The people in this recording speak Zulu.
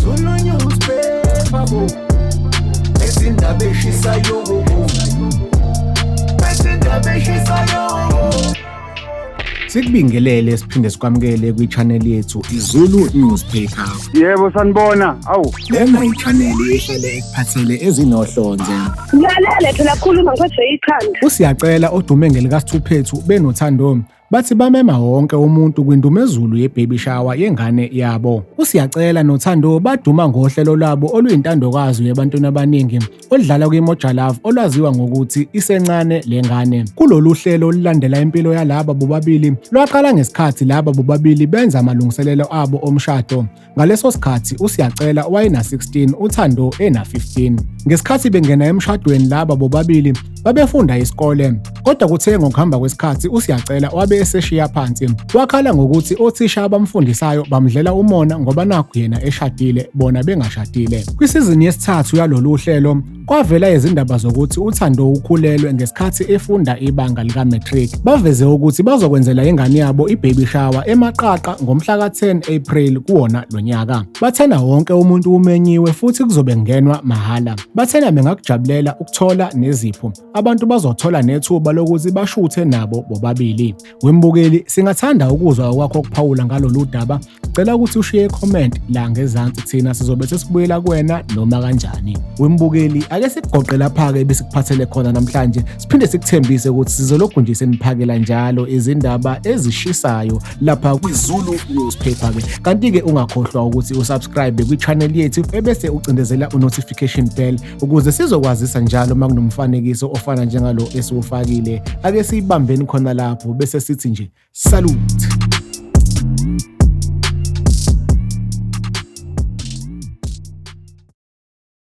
Zulu newspaper bo. Ezindaba eshisayo bo. Ezindaba eshisayo. Sikubingelele siphinde sikwamukele kwi-channel yethu iZulu Newspaper. Yebo sanibona. Awu. Lena i-channel ehlale ekuphathele ezinohlonze. Ngilalele phela khuluma ngiphethwe ikhanda. USiyacela odume ngelikaSithuphethu benoThando bathi bamema wonke umuntu kwindumezulu ye-baby shower yengane yabo. USiyacela noThando baduma ngohlelo lwabo oluyintandokazi ebantwini abaningi oludlala kwiMoja Love olwaziwa ngokuthi Isencane Lengane. Kulolu hlelo olulandela impilo yalaba bobabili lwaqala ngesikhathi laba bobabili benza amalungiselelo abo omshado. Ngaleso sikhathi uSiyacela wayena-16, uThando ena-15. Ngesikhathi bengena emshadweni laba bobabili babefunda isikole, kodwa kuthe ngokuhamba kwesikhathi uSiyacela wabe eseshiya phansi. Wakhala ngokuthi othisha abamfundisayo bamdlela umona ngoba nakhu yena eshadile bona bengashadile. Kwisizini yesithathu yalolu hlelo kwavela izindaba zokuthi uThando ukhulelwe ngesikhathi efunda ibanga lika-matric. Baveze ukuthi bazokwenzela ingane yabo i-baby shower eMaqaqa ngomhla ka-10 April kuwona lo nyaka. Bathena wonke umuntu umenyiwe futhi kuzobe kungenwa mahhala. Bathena bengakujabulela ukuthola nezipho. Abantu bazothola nethuba lokuthi bashuthe nabo bobabili. Wembukeli, singathanda ukuzwa okwakho ukuphawula ngalolu daba. Cela ukuthi ushiye i-comment la ngezansi, thina sizobe sesibuyela kuwena noma kanjani. Wembukeli, ake sikugoqe lapha-ke ebesikuphathele khona namhlanje, siphinde sikuthembise ukuthi sizolokhu nje seniphakela njalo izindaba ezishisayo lapha kwiZulu Newspaper-ke. Kanti-ke ungakhohlwa ukuthi usubscribe kwi-channel yethu ebese ucindezela u-notification bell ukuze sizokwazisa njalo uma kunomfanekiso ofana njengalo esiwufakile. Ake siyibambeni khona lapho bese sithi nje salute.